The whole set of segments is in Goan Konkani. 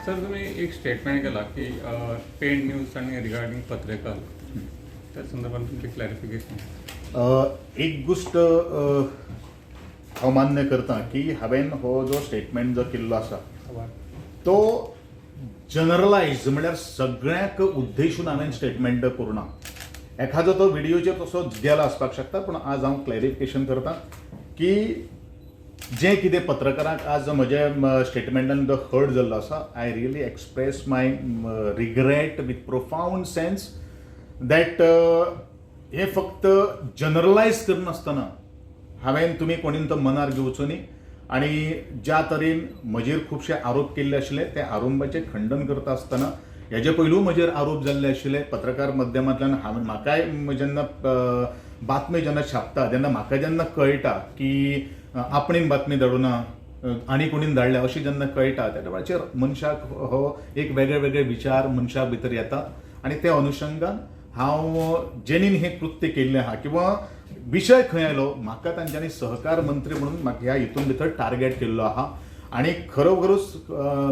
सर, तुम्ही एक स्टेटमेंट केला की पेड न्यूज आणि रिगार्डिंग पत्रकार, त्या संदर्भात तुमचे क्लॅरिफिकेशन. एक गोश्ट हांव मान्य करता की हांवें हो जो स्टेटमेंट जो केल्लो आसा तो जनरलायज, म्हणल्यार सगळ्यांक उद्देशून हांवें स्टेटमेंट करूं ना. एखादो तो व्हिडियोचेर तसो गेला आसपाक शकता, पूण आज हांव क्लॅरिफिकेशन करता की जें कितें पत्रकारांक आज म्हज्या स्टेटमेंटान जो हर्ट जाल्लो आसा, I really express my regret with profound sense that हें फक्त जनरलायज करनासतना हांवें, तुमी कोणीन तो मनार घेवचो न्ही आनी ज्या तरेन म्हजेर खुबशे आरोप केल्ले आशिल्ले, त्या आरोपाचें खंडन करता आसतना, हेजे पयलू म्हजेर आरोप जाल्ले आशिल्ले पत्रकार माध्यमांतल्यान. हांवें म्हाकाय जेन्ना बातमी जेन्ना छापता तेन्ना म्हाका जेन्ना कळटा की आपणेन बातमी धाडूना, आनी कोणीन धाडल्या अशें जेन्ना कळटा, त्या वेळाचेर मनशाक हो एक वेगळे वेगळे विचार मनशा भितर येता आनी त्या अनुशंगान हांव जेणीन हें कृत्य केल्लें आहा किंवा विशय खंय आयलो, म्हाका तांच्यांनी सहकार मंत्री म्हणून म्हाका ह्या हितून भितर टार्गेट केल्लो आहा आनी खरोखरूच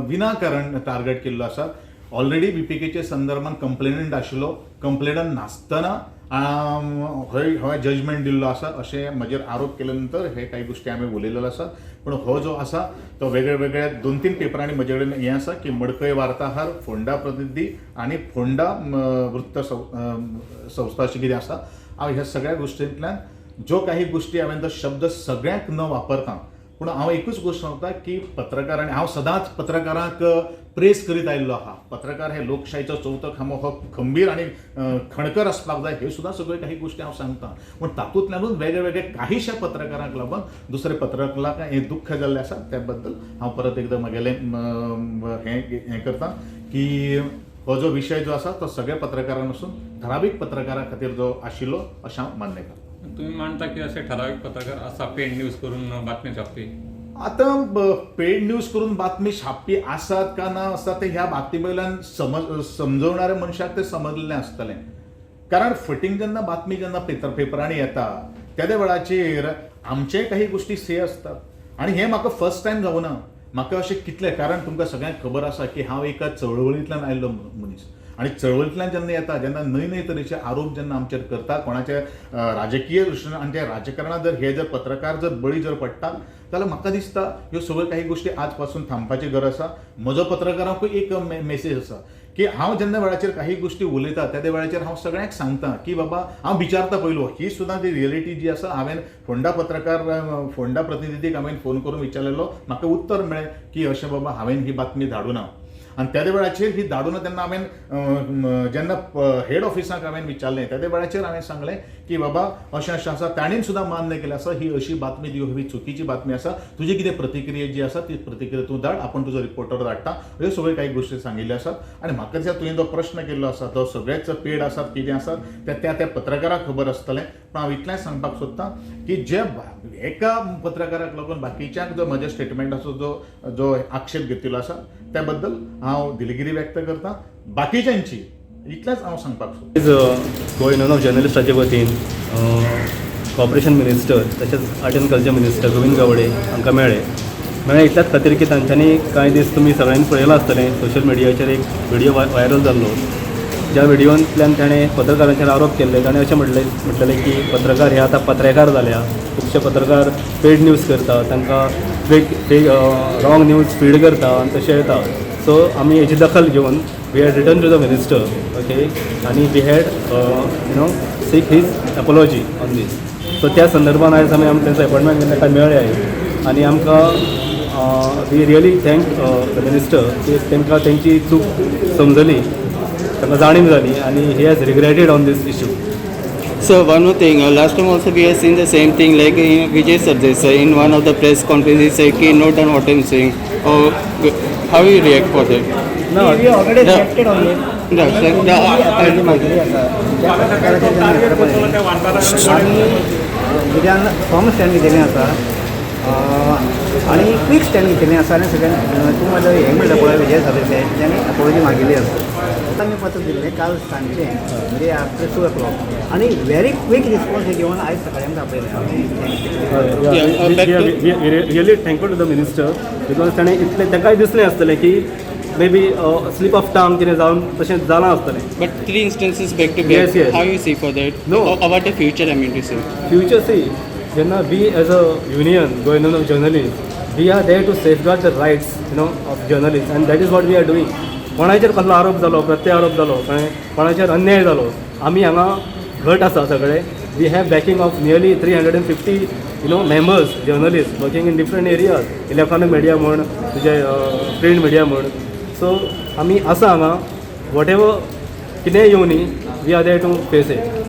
विनाकारण टार्गेट केल्लो आसा. ऑलरेडी बीपीकेच्या संदर्भात कंप्लेनंट आशिल्लो, कंप्लेनंट नासतना हय हय जजमेंट दिल्लो आसा अशें म्हजेर आरोप केले नंतर हे काही गोश्टी आमी उलयलेलो आसा. पूण हो जो आसा तो वेगळे वेगळे दोन तीन पेपरांनी म्हजे कडेन हें आसा की मडकय वार्ताहार, फोंडा प्रतिनिधी आनी फोंडा वृत्त संस्था अशें कितें आसा. हांव ह्या सगळ्या गोश्टींतल्यान ज्यो काही गोश्टी हांवें तो शब्द सगळ्यांक न वापरता, पूण हांव एकूच गोश्ट सांगता की पत्रकार, आनी हांव सदांच पत्रकारांक प्रेस करीत आयिल्लो आहा, पत्रकार हे लोकशाहीचो चवथो खांबो हो खंबीर आनी खणकर आसपाक जाय, ह्यो सुद्दां सगळ्यो काही गोश्टी हांव सांगता. पूण तातूंतल्यानूच वेगळे वेगळे काहीशा पत्रकारांक लागून दुसऱ्या पत्रकारांक हें दुख्ख जाल्लें आसा. त्या बद्दल हांव परत एकदां म्हगेलें हें हें करता की हो जो विशय जो आसा तो सगळ्या पत्रकारां नसून ठरावीक पत्रकारां खातीर जो आशिल्लो अशें हांव मान्य करता. तुम्ही मानता की असे ठराविक पत्रकार असा पेड न्यूज करून बातमी छापपी? आतां पेड न्यूज करून बातमी छापपी आसात का ना आसा ते ह्या बातमी वयल्यान समजवणाऱ्या मनशाक ते समजलें आसतलें, कारण फटींग जेन्ना बातमी जेन्ना पेपरांनी येता तेद्या वेळाचेर आमचेय काही गोश्टी से आसतात. आनी हें म्हाका फर्स्ट टायम जावना, म्हाका अशें कितलें, कारण तुमकां सगळ्यांक खबर आसा की हांव एका चळवळींतल्यान आयिल्लो मनीस आनी चळवळींतल्यान जेन्ना येता, जेन्ना नवे नवे तरेचे आरोप जेन्ना आमचेर करता कोणाचे राजकीय दृश्टीन आनी ते राजकारणात जर हे जर पत्रकार जर बळी जर पडटा जाल्यार म्हाका दिसता ह्यो सगळ्यो काही गोश्टी आज पासून थांबपाची गरज आसा. म्हजो पत्रकारांकूय एक मेसेज आसा की हांव जेन्ना वेळाचेर काही गोश्टी उलयता त्या वेळाचेर हांव सगळ्यांक सांगता की बाबा, हांव विचारता पयलू ही सुद्दां ती रियलिटी जी आसा. हांवें फोंडा पत्रकार, फोंडा प्रतिनिधीक हांवें फोन करून विचारलेलो, म्हाका उत्तर मेळ्ळें की अशें बाबा, हांवें ही बातमी धाडूना. आनी त्या वेळाचेर ही धाडूना तेन्ना हांवें जेन्ना हेड ऑफिसाक हांवें विचारलें, त्या वेळाचेर हांवें सांगलें की बाबा, अशें अशें आसा. ताणें सुद्दां मान्य केलें आसा, ही अशी बातमी दी ही चुकीची बातमी आसा, तुजी कितें प्रतिक्रिया जी आसा ती प्रतिक्रिया तूं धाड, आपूण तुजो रिपोर्टर धाडटा, ह्यो सगळ्यो काही गोश्टी सांगिल्ल्यो आसात. आनी म्हाका दिसता तुवें जो प्रश्न केल्लो आसा तो सगळेच पेड आसात, कितें आसात ते त्या त्या पत्रकाराक खबर आसतलें. पूण हांव इतलेंच सांगपाक सोदतां की जे एका पत्रकाराक लागून बाकीच्यांक जो म्हज्या स्टेटमेंटाचो जो जो आक्षेप घेतिल्लो आसा त्या बद्दल हांव दिलगिरी व्यक्त करता बाकीच्यांची, इतलेंच हांव सांगपाक सोदतां. आयज गोवा युनियन ऑफ जर्नलिस्टाचे वतीन कॉपरेशन मिनिस्टर तशेंच art and culture minister Govind Gaude हांकां मेळ्ळे. मेळ्ळे इतल्याच खातीर की तांच्यांनी कांय दीस तुमी सगळ्यांनी पळयलां आसतलें, सोशल मिडियाचेर एक व्हिडियो व्हायरल जाल्लो, ज्या व्हिडियोंतल्यान ताणें पत्रकारांचेर आरोप केल्ले. ताणें अशें म्हटलेलें की पत्रकार हे आतां पत्रेकार जाल्या, खुबशे पत्रकार पेड न्यूज करता, तांकां fake fake wrong news feed करता आनी तशें येता. सो आमी हेची दखल घेवन we had written to the minister, okay, आनी we had seek his apology on this. So त्या संदर्भान आयज आमी आमी तेंचो एपॉयंटमेंट घेवन ताका मेळ्ळे आयज आनी आमकां we really thank the minister की तांकां तेंची चूक समजली, तांकां जाणीव जाली आनी he has regretted on this issue. So one more thing, last time also we have seen the same thing, like in Vijay Sardesai in one of the press conferences he said, "Ki, note down what I'm saying." Or how you react for that? No. We already No. reacted on it. No, sir, the, apology मागिल्ली आसा ज्या पत्रकाराचेर जेन्ना घेतला पळय आमी म्हज्यान फर्म स्टँड घेतिल्लें आसा आनी क्वीक स्टँड घेतिल्लें आसा आनी सगळ्यांक तूं म्हळ्यार हें म्हणटा पळय विजय सरदेसाय तेणी अपॉलॉजी मागिल्ली आसा. आतां आमी पत्र दिल्लें काल सांजचें, म्हणजे आफ्टर 2 ओ क्लॉक, आनी व्हेरी क्वीक रिस्पॉन्स घेवन आयज सकाळीं आमकां आपयलें आमी. Yeah, back to- Really thankful to the minister because ताणें इतलें ताकाय दिसलें आसतलें की May be slip of tongue कितें जावन तशें जालां आसतलें. But three instances back to back, Yes. How you see for that? No. About the future, I mean to say. Future, see, जेन्ना we as a union, Goa Union of Journalist, we are there to safeguard the rights of journalist, and that is what we are doing. कोणाचेर कसलो आरोप जालो, प्रत्यारोप जालो, कळ्ळें, कोणाचेर अन्याय जालो, आमी हांगा घट आसा सगळे. We have backing of nearly 350 members, journalist working in different areas, electronic media म्हण, तुजे प्रिंट मिडिया म्हण. सो आमी आसा हांगा, what ever कितेंय येवनी, we are there to face it.